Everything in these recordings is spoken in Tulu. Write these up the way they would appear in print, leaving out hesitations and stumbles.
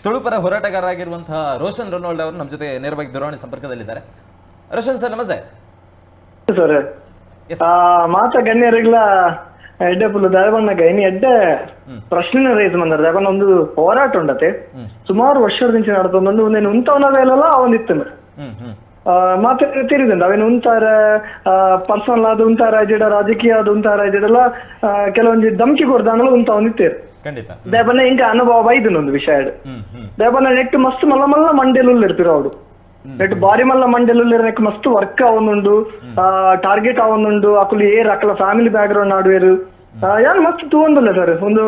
ತುಳುಪರ ಹೋರಾಟಗಾರರಾಗಿರುವಂತಹ ರೋಷನ್ ರೊನಾಲ್ಡ್ ಅವರು ನಮ್ಮ ಜೊತೆ ನೇರವಾಗಿ ದೂರವಾಣಿ ಸಂಪರ್ಕದಲ್ಲಿದ್ದಾರೆ. ರೋಷನ್ ಸರ್, ನಮಸ್ತೆ. ಸರ್. ಎಸ್. ಮಾತ ಗಣ್ಯರಿಗ್ಲ ಎಡ್ಡೆ ಪುಲ್ಲು ದಯಬಣ್ಣಗ ಇನಿ ಎಡ್ಡೆ ಪ್ರಶ್ನೆ ರೈಸ್ ಮಂದರ್. ದಯಬಣ್ಣ ಒಂದು ಹೋರಾಟ ಉಂಡತೆ, ಸುಮಾರು ವರ್ಷದ ನಡ್ತೊಂದು ಒಂದೇನು ಉಂತವನ ಬೇಲಲ್ಲ ಅವನಿತ್ತು. ಹ್ಮ್ ಹ್ಮ್ ಮಾತೆ ತಿರಿದಂಡ ಅವೇನು ಉಂತಾರ ಪರ್ಸನಲ್ ಆದ ಉಂತಾರ ಇಜಿಡ, ರಾಜಕೀಯ ಆದ ಉಂತಾರ ಇಜಿಡಲ್ಲ, ಕೆಲವೊಂಜಿ ಧಮ್ಕಿ ಕೊಡ್ದಾನಲ್ಲ ಉಂತವನಿತ್ತೇರು. ದಯಬಣ್ಣ ಇಂಕ ಅನುಭವ ಬೈದನ ಒಂದು ವಿಷಯ. ಹ್ಮ್ ಹ್ಮ್ ದಯಬಣ್ಣ ನೆಟ್ ಮಸ್ತ್ ಮಲ್ಲ ಮಲ್ಲ ಮಂಡೆಲುಲ್ಲ ಇರ್ತಿರೋ ಅವಡು. ನೆಟ್ ಬಾರಿ ಮಲ್ಲ ಮಂಡೆಲುಲ್ಲ, ನೆಕ್ ಮಸ್ತ್ ವರ್ಕ್ ಅವನುಂಡು, ಟಾರ್ಗೆಟ್ ಅವನುಂಡು. ಅಕುಲು ಏರ್, ಅಕಲ family back ground ಆಡುವೇರು, ಯಾನ್ ಮಸ್ತ್ ತೂವೊಂದುಲ್ಲ ಸರ್. ಒಂದು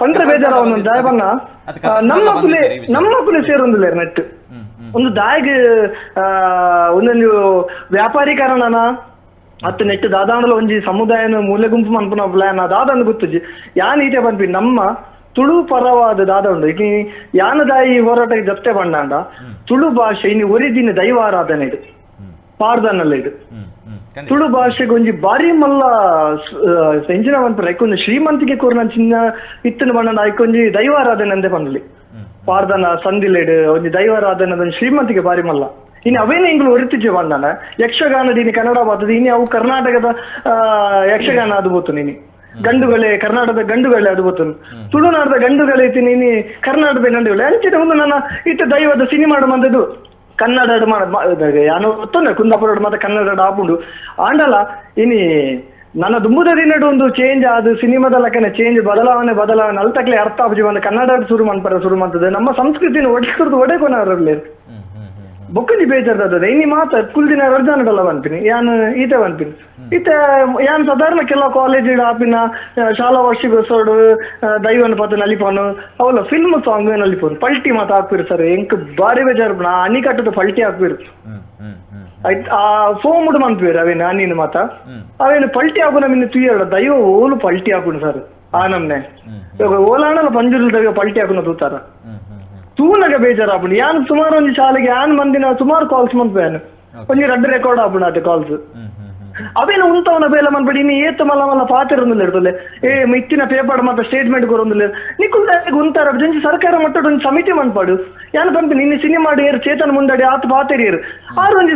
ಪಂಡ್ರೆ ಬೇಜಾರ ಅವನು. ದಯಬಣ್ಣ ಅದು ಕಥೆ ನಮ್ಮ ಸಾಲ ಕುಲೆ ಬಂದಿದ್ದೀರಿ ಈ ವಿಷಯ. ನಮ್ಮ ಕುಲೆ ಸೇರೊಂದುಲ್ಲ ನೆಟ್. ಹ್ಮ್ ಹ್ಮ್ ಒಂದು ದಾಯಿಗ್ ಒಂದೊಂದು ವ್ಯಾಪಾರೀಕರಣನ ಅತ್ತು ನೆಟ್ ದಾದಾಂಡಲ ಒಂಜಿ ಸಮುದಾಯನ ಮೂಲೆ ಗುಂಪು ಮನ್ಪುನ ಪ್ಲಾನ್ ದಾದಂದು ಗೊತ್ತುಜಿ. ಯಾನ್ ಈತೆ ಪನ್ಪಿ, ನಮ್ಮ ತುಳು ಪರವಾದ ದಾದ ಉಂಡು. ಇನಿ ಯಾನ ದಾಯಿ ಹೋರಾಟಕ್ಕೆ ಜಪ್ತೆ ಬಂಡಾಂಡ, ತುಳು ಭಾಷೆ ಇನಿ ಒರಿದಿನ ದೈವಾರಾಧನೆ ಇದು, ಪಾರ್ದನಲ್ಲ ಇದು. ಹ್ಮ್ ಹ್ಮ್ ಖಂಡಿತ. ತುಳು ಭಾಷೆಗೆ ಒಂಜಿ ಬಾರಿ ಮಲ್ಲ ಎಂಜಿನ ಪನ್ಪುರ, ಐಕೊಂಜಿ ಶ್ರೀಮಂತಿಗೆ ಕೋರ್ನ ಚಿನ್ನ ಇತ್ತಿನ ಬಣ್ಣ, ಐಕೊಂಜಿ ದೈವಾರಾಧನೆ ಅಂದೆ ಪನ್ಲಿ. ಪಾರ್ದನ ಸಂದಿಲೆಡ್ ಒಂಜಿ ದೈವಾರಾಧನೆ, ಒಂಜಿ ಶ್ರೀಮಂತಿಗೆ ಬಾರಿ ಮಲ್ಲ. ಇನ್ನು ಅವೇನೆ ಇಂಗ್ಲು ಒರಿತಿಜೆ ಬಂಡನ ಯಕ್ಷಗಾನದ ಇನಿ ಕನ್ನಡ ಬಾತದ ಇನಿ ಅವು ಕರ್ನಾಟಕದ ಯಕ್ಷಗಾನ ಅದು ಬೋತು. ನೀನಿ ಗಂಡುಗಳೇ, ಕರ್ನಾಟಕದ ಗಂಡುಗಳೇ ಅದು ಬೋತು. ತುಳುನಾಡದ ಗಂಡುಗಳೇ ಐತಿ ನೀನಿ ಕರ್ನಾಟಕದ ಗಂಡುಗಳೇ ಅಂಚಿನ ಒಂದು ನನ್ನ ಇತ್ತ ದೈವದ ಸಿನಿಮಾ ಮಂದದ್ದು ಕನ್ನಡ ಯಾನು ಗೊತ್ತುಂಡೆ ಕುಂದಾಪುರ ಮತ್ತೆ ಕನ್ನಡ ಆಪುಂಡು. ಆಂಡಲ ಇನಿ ನನ್ನ ದುಂಬುದ ದಿನಡ್ ಒಂದು ಚೇಂಜ್ ಅದು ಸಿನಿಮಾದ ಲಕ್ಕನೆ ಚೇಂಜ್, ಬದಲಾವಣೆ ಬದಲಾವಣೆ ಅಲ್ತಕ್ಲೆ ಅರ್ಥ ಆಪುಜಿ. ಒಂದು ಕನ್ನಡ ಶುರು ಮನ್ಪರ ಶುರು ಮಂತದೆ ನಮ್ಮ ಸಂಸ್ಕೃತಿನ ಒಡೆಕುರ್ದು ಒಡೆಕೊನವರಲ್ಲಿ. ಹ್ಮ್ ಹ್ಮ್ ಹ್ಮ್ ಬೊಕ್ಕಂಜಿ ಬೇಜಾರ್ದದ. ಇನಿ ಮಾತ ಕುಲ್ದಿನ ರರ್ಜಾನಡಲ್ಲ ಪನ್ಪಿನಿ ಯಾನ್, ಈತೆ ಪನ್ಪಿನಿ ಈತೆ ಯಾನ್. ಸಾಧಾರಣ ಕೆಲವು ಕಾಲೇಜ್ ಆಪಿನ ಶಾಲಾ ವಾರ್ಷಿಕೋತ್ಸವಡ್ ದೈವನ ಪದ ನಲಿಪನು, ಅವಲ ಫಿಲ್ಮ್ ಸಾಂಗ್ ನಲಿಪನು, ಪಲ್ಟಿ ಮಾತ ಹಾಕ್ಪಿರು ಸರ್. ಎಂಕ್ ಬಾರಿ ಬೇಜಾರು. ಅಣಿ ಕಟ್ಟದ ಪಲ್ಟಿ ಹಾಕ್ಪಿರು. ಹ್ಮ್ ಹ್ಮ್ ಹ್ಮ್ ಆಯ್ತ್, ಆ ಫೋನ್ ಮನ್ಪೇರು ಅವೇನು ಅನಿನ ಮಾತ. ಹ್ಮ್. ಅವೇನು ಪಲ್ಟಿ ಹಾಕು ನಮ್ಮಿಂದ ತುಯ್ಯಡ ದೈವ ಓಲು ಪಲ್ಟಿ ಹಾಕುನು ಸರ್. ಆ ನಮ್ನೆ ಓಲಾಣಲ ಪಂಜುರ್ಲಿ ದೈವ ಪಲ್ಟಿ ಹಾಕುನ ತೂತಾರ. ಹ್ಮ್ ಹ್ಮ್ ಹ್ಮ್ ತೂನಗ ಬೇಜಾರಾಪುಂಡು. ಯಾನ್ ಸುಮಾರು ಒಂಜಿ ಶಾಲೆಗೆ ಯಾನ್ ಮಂದಿನ ಸುಮಾರು ಕಾಲ್ಸ್ ಮನ್ಪೇನು, ಒಂಜಿ ರಡ್ಡ್ ರೆಕಾರ್ಡ್ ಆಪುಂಡು ಆತೆ ಕಾಲ್ಸ್. ಹ್ಮ್ ಹ್ಮ್ ಹ್ಮ್ ಅವೇನು ಉಂತವನ ಬೇಲೆ ಮನ್ಪಡಿ. ಇನ್ನು ಏತ್ ಮಲ್ಲ ಮಲ್ಲ ಪಾತೆರೊಂದುಲ್ಲ ಇರ್ತದೆ. ಏ ಇತ್ತಿನ ಪೇಪರ್ ಮಾತ ಸ್ಟೇಟ್ಮೆಂಟ್ ಕೊರೊಂದುಲ್ಲ. ನಿಕುಲ್ ಉಂತಾರ ಒಂಜಿ ಸರ್ಕಾರ ಮಟ್ಟದ ಒಂಜಿ ಸಮಿತಿ ಮನ್ಪಾಡು. ಯಾನ್ ಪನ್ಪಿನಿ, ಇನ್ನು ಸಿನಿಮಾ ಏರ್ ಚೇತನ್ ಮುಂದಾಡಿ ಆತ್ ಪಾತೆರಿಯರು ಆರು ಒಂಜಿ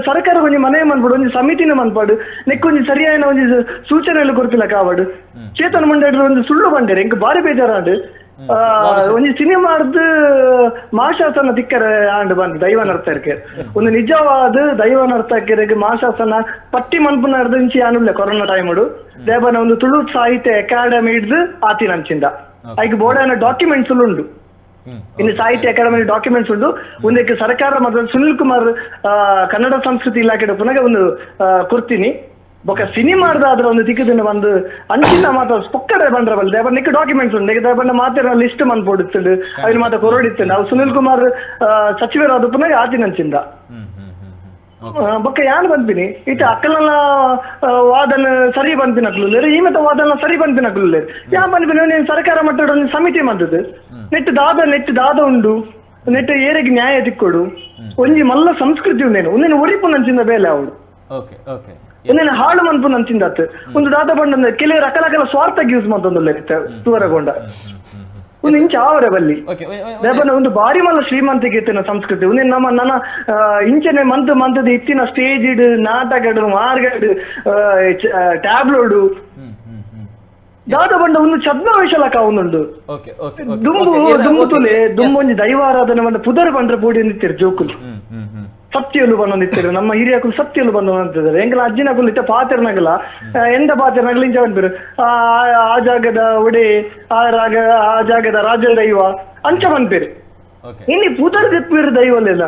ಸರ್ಕಾರ ಒಂಜಿ ಮನೆ ಮನ್ಪಾಡು, ಒಂಜಿ ಸಮಿತಿನ ಮನ್ಪಾಡು. ನೆಕ್ಕೊಂಜಿ ಸರಿಯಾದ ಒಂಜಿ ಸೂಚನೆಗಳು ಕೊರ್ತಿಲ್ಲ ಕಾವಡು. ಚೇತನ್ ಮುಂದಾಡಿ ಒಂದು ಸುಳ್ಳು ಬಂಡೇರು, ಎಂಕ್ ಬಾರಿ ಬೇಜಾರಾಂಡ್. ಒಂಜಿ ಸಿನಿಮಾರ್ದು ಮಾಶಾಸನ ತಿಕ್ಕರೆ ಆಂಡ್ ಬಂದು ದೈವ ನರ್ತಕ್ಕೆ ಒಂದು ನಿಜವಾದ ದೈವ ನರ್ತಕರಿಗೆ ಮಾಶಾಸನ ಪಟ್ಟಿ ಮನ್ಪುನ ಇಂಚಿ ಆನುಲ್ಲೆ ಕೊರೋನಾ ಟೈಮ್ ದೇವನ ಒಂದು ತುಳು ಸಾಹಿತ್ಯ ಅಕಾಡೆಮಿ ಹಿಡ್ದು ಆತಿನ ಅಂಚಿಂದ ಐಕ್ ಬೋರ್ಡನ ಡಾಕ್ಯುಮೆಂಟ್ಸ್ ಉಂಡು. ಇನ್ನು ಸಾಹಿತ್ಯ ಅಕಾಡೆಮಿ ಡಾಕ್ಯುಮೆಂಟ್ಸ್ ಉಂಡು. ಒಂದಕ್ಕೆ ಸರ್ಕಾರ ಮತ್ತು ಸುನಿಲ್ ಕುಮಾರ್ ಕನ್ನಡ ಸಂಸ್ಕೃತಿ ಇಲಾಖೆ ಪುನಃ ಒಂದು ಕೊಡ್ತೀನಿ. ಬೊಕ ಸಿನಿಮಾರ್ದಾದ್ರ ಒಂದು ತಿಕ್ಕದಿನ ಒಂದು ಅಂಚಿನ ಮಾತ ಪೊಕ್ಕಡೆ ಬಂದ್ರ ಬಲ್ಲ ದೇವರ ನಿಕ್ಕ ಡಾಕ್ಯುಮೆಂಟ್ಸ್ ಉಂಡು. ದೇವರ ಮಾತಿನ ಲಿಸ್ಟ್ ಮನ್ಪೊಡುತ್ತುಂಡು, ಅವಿನ ಮಾತ ಕೊರಡಿತ್ತುಂಡು. ಅವು ಸುನಿಲ್ ಕುಮಾರ್ ಸಚಿವರಾದ ಪುನಃ ಆತಿನ ಅಂಚಿಂದ. ಹ್ಮ್ ಹ್ಮ್ ಹ್ಮ್ ಹ್ಮ್ ಓಕೆ. ಬೊಕ್ಕ ಯಾನ್ ಬಂದ್ಪಿನಿ, ಇತ್ತ ಅಕ್ಕಲನ ವಾದನ ಸರಿ ಬಂದ್ಪಿನ ಅಕ್ಲು, ಈ ಮತ್ತ ವಾದನ ಸರಿ ಬಂದ್ಪಿನ ಅಕ್ಲು. ಯಾ ಬಂದ್ಪಿನ, ನೀನು ಸರ್ಕಾರ ಮಟ್ಟದ ಒಂದು ಸಮಿತಿ ಮಂತದ್ದು ನೆಟ್ ದಾದ, ನೆಟ್ ದಾದ ಉಂಡು, ನೆಟ್ ಏರೆಗ್ ನ್ಯಾಯ ತಿಕ್ಕೊಡು. ಒಂಜಿ ಮಲ್ಲ ಸಂಸ್ಕೃತಿ ಉಂಡೇನು, ಒಂದೇನು ಒರಿಪು ನಂಚಿಂದ ಬೇಲೆ ಅವಳು. ಓಕೆ ಓಕೆ ಒಂದೇನು ಹಾಳು ಮನ್ಪು ನಂಚಿಂದಾತ್ ಒಂದು ದಾದ ಬಂಡ ಕೆಲವರು ಅಕಲಕಲ ಸ್ವಾರ್ಥಕ್ಕೆ ಯೂಸ್ ಮಂತೊಂದುಲ್ಲ ತೂವರಗೊಂಡ. ಒಂದು ಇಂಚ ಆವರೆ ಬಲ್ಲಿ. ಓಕೆ. ದೇವನ ಒಂದು ಬಾರಿ ಮಲ್ಲ ಶ್ರೀಮಂತಿಕೆ ಇತ್ತಿನ ಸಂಸ್ಕೃತಿ ಒಂದೇ ನಮ್ಮ ನನ್ನ ಇಂಚನೆ ಮಂತ್ ಮಂತದ ಇತ್ತಿನ ಸ್ಟೇಜ್ ಇಡು, ನಾಟಕ ಮಾರ್ಗಡ್, ಟ್ಯಾಬ್ಲೋಡು ಹ್ಮ್ ಹ್ಮ್ ಹ್ಮ್ ದಾದ ಬಂಡ ಒಂದು ಛದ್ಮವೇಷಲಕ ಒಂದುಂಡು. ಓಕೆ ಓಕೆ ದುಂಬು ದುಂಬು ತುಲೆ ದುಂಬು ಒಂಜಿ ದೈವಾರಾಧನೆ ಬಂದ ಪುದರ್ ಬಂದ್ರೆ ಪೂಡಿ ನಿಂತಿರು ಜೋಕುಲು. ಹ್ಮ್ ಹ್ಮ್ ಹ್ಮ್ ಸತ್ಯಲು ಬಂದಿತ್ತಿರು ನಮ್ಮ ಹಿರಿಯಕುಲು, ಸತ್ಯಲು ಬಂದು ಅಂತಿದ್ದಾರೆ. ಎಂಕಲ ಅಜ್ಜಿನಕುಲು ಇತ್ತ ಪಾತೆರ್ನಗಲ ಎಂದ ಪಾತೆರ್ನಗಲ ಇಂಚ ಬಂದ್ಬಿರು, ಆ ಆ ಜಾಗದ ಒಡೆ, ಆ ರಾಗ, ಆ ಜಾಗದ ರಾಜ ದೈವ ಅಂಚ ಬಂದ್ಪಿರು. ಓಕೆ. ಇನ್ನು ಪುದರ್ ದೆಪ್ಪಿರು ದೈವಲೆಲ್ಲ.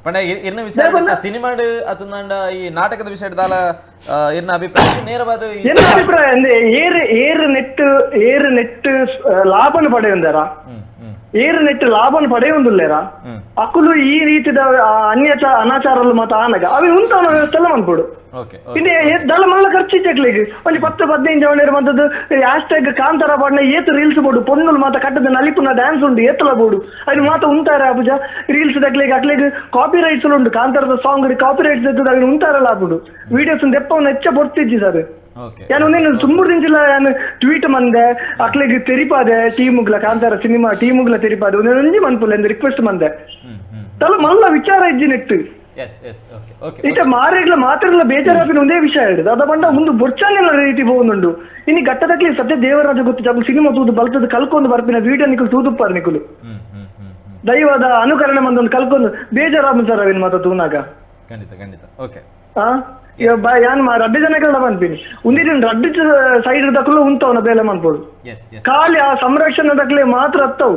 ಪಂಡ ಇರ್ನ ವಿಚಾರ ಸಿನಿಮಾಡ್ ಅತಂದಾಂಡ ಈ ನಾಟಕದ ವಿಷಯ ದಾಲ ಇರ್ನ ಅಭಿಪ್ರಾಯ ನೇರವಾದ ಎನ್ನ ಅಭಿಪ್ರಾಯ ಅಂದ್ರೆ ಏರ್ ಏರ್ ನೆಟ್ ಏರ್ ನೆಟ್ ಲಾಭನ ಪಡೆಯುಂದರ, ಹ್ಮ್ ಹ್ಮ್ ಏರ್ ನೆಟ್ ಲಾಭನ ಪಡೆಯುಂದುಲ್ಲೇರ. ಹ್ಮ್ ಅಕುಲು ಈ ರೀತಿದ ಅನ್ಯಚ ಅನಾಚಾರಲು ಮಾತ ಆನಗ ಅವಿ ಉಂತವನ ವ್ಯವಸ್ಥೆ ಎಲ್ಲ ಮನ್ಪೊಡು. ಓಕೆ. ಇನ್ನು ದಳ ಮಲ್ಲ ಖರ್ಚು ಇಚ್ಚಕ್ಲಿಗೆ ಒಂಜಿ 10-15 ಜವಣೇರು ಮಂತದ್ದು ಹ್ಯಾಶ್ ಟ್ಯಾಗ್ ಕಾಂತಾರ ಪಾಡ್ನ ಏತ್ ರೀಲ್ಸ್ ಬೋಡು, ಪೊಣ್ಣುಲು ಮಾತ ಕಟ್ಟದ ನಲಿಪುನ ಡ್ಯಾನ್ಸ್ ಉಂಡು, ಏತಲ ಬೋಡು. ಅದು ಮಾತ ಉಂತಾರೆ ಅಪುಜ ರೀಲ್ಸ್ ದಕ್ಲಿಗೆ ಅಕ್ಲಿಗೆ ಕಾಪಿ ರೈಟ್ಸ್ ಉಂಡು. ಕಾಂತಾರದ song copy rights ಇದ್ದದ್ದು ಅವಿನ ಉಂತಾರಲ್ಲ ಆಪುಂಡು. ವಿಡಿಯೋಸ್ ದೆಪ್ಪವನ್ನ ಹೆಚ್ಚ ಬೊರ್ತಿಜ್ಜಿ ಸರ್. ಓಕೆ ಯಾನ್ ಉಂದೆನ್ ತುಂಬುರ್ ದಿಂಚಿಲ ಯಾನ್ ಟ್ವೀಟ್ ಮಂದೆ, ಅಕ್ಲೆಗ್ ತೆರಿಪಾದೆ, ಟೀಮುಗ್ಲ ಕಾಂತಾರ ಸಿನಿಮಾ ಟೀಮುಗ್ಲ ತೆರಿಪಾದೆ, ಉಂದೆನ್ ಒಂಜಿ ಮನ್ಪುಲೆ ಅಂದ್ ರಿಕ್ವೆಸ್ಟ್ ಮಂದೆ. ಹ್ಮ್ ಹ್ಮ್ ತಲ ಮಲ್ಲ ವಿಚಾರ ಇಜ್ಜಿ ನೆಟ್. ಎಸ್ ಎಸ್ ಓಕೆ ಓಕೆ ಇತ್ತೆ ಮಾರೆಗ್ಲ ಮಾತೆರ್ಲ ಬೇಜಾರಾಪಿನ ಒಂದೇ ವಿಷಯ ಹಿಡಿದು ಅದ ಪಂಡ ಮುಂದೆ ಬೊರ್ಚಾನೆಲ ರೀತಿ ಪೋವೊಂದುಂಡು. ಇನಿ ಘಟ್ಟದಕ್ಲೆ ಸತ್ಯ ದೇವರಾಜ ಗೊತ್ತು ಜಪ್ಪು ಸಿನಿಮಾ ತೂದು ಬಲ್ತದ ಕಲ್ಕೊಂದು ಬರ್ಪಿನ ವೀಡಿಯೋ ನಿಕುಲು ತೂದುಪ್ಪಾರ್ ನಿಕುಲು. ಹ್ಮ್ ಹ್ಮ್ ಹ್ಮ್ ಹ್ಮ್ ದೈವದ ಅನುಕರಣೆ ಮಂದೊಂದು ಕಲ್ಕೊಂದು ಬೇಜಾರಾಪು ಸರ್ ಅವೇನು ಮಾತ ತೂನಾಗ. ಖಂಡಿತ ಖಂಡಿತ ಓಕೆ. ಆ ಯಾನ್ ರಡ್ಡು ಜನಗಳ ಪನ್ಪಿನಿ ಉಂದಿನ ರಡ್ಡು ಸೈಡ್ ದಕ್ಕಲು ಉಂತವನ ಬೇಲೆ ಮನ್ಪೊಡು. ಎಸ್ ಎಸ್ ಖಾಲಿ ಆ ಸಂರಕ್ಷಣೆ ದಕ್ಲೆ ಮಾತ್ರ ಅತ್ತವು,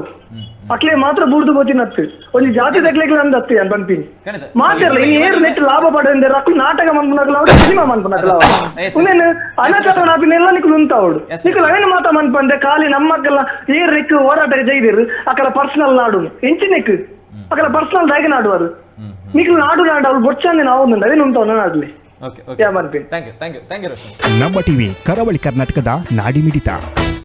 ಅಕ್ಲೆ ಮಾತ್ರ ಬೂರ್ದು ಬೋತಿನತ್ತು ಒಂಜಿ ಜಾತಿ ದಕ್ಲೆಗ್ಲ ಅಂದ್ ಅತ್ತು ಯಾನ್ ಪನ್ಪಿನಿ. ಖಂಡಿತ. ಮಾತೆರ್ಲ ಈ ಏರ್ ನೆಟ್ ಲಾಭ ಪಡೆಂದೆ ಅಕ್ಲು ನಾಟಕ ಮನ್ಪುನಕ್ಲ ಅವ್ರು ಸಿನಿಮಾ ಮನ್ಪುನಕ್ಲ. Yes. ಉಂದೆನ್ ಅನಾಚಾರ ಆಪಿನೆಲ್ಲ ನಿಕುಲು ಉಂತಾವಡು. Yes. ನಿಕುಲು ಅವೇನು ಮಾತ ಮನ್ಪಂದೆ ಖಾಲಿ ನಮ್ಮಕ್ಕೆಲ್ಲ ಏರ್ ನೆಕ್ ಹೋರಾಟ ಜೈದಿರು ಅಕಲ ಪರ್ಸನಲ್ ನಾಡು ಎಂಚಿನೆಕ್ ಅಕಲ ಪರ್ಸನಲ್ ದಾಯೆ ನಾಡುವರು ನಿಕುಲು ನಾಡು ನಾಡು ಅವ್ಳು ಬೊಚ್ಚಂದೆ ನಾವು ಅವೇನು ಉಂತಾವ್ ನಾಡ್ಲಿ. ಓಕೆ ಓಕೆ ಯಾ ಮನ್ಪಿನಿ. Thank you thank you thank you Roshan. ನಮ್ಮ ಟಿವಿ ಕರಾವಳಿ ಕರ್ನಾಟಕದ ನಾಡಿಮಿಡಿತ.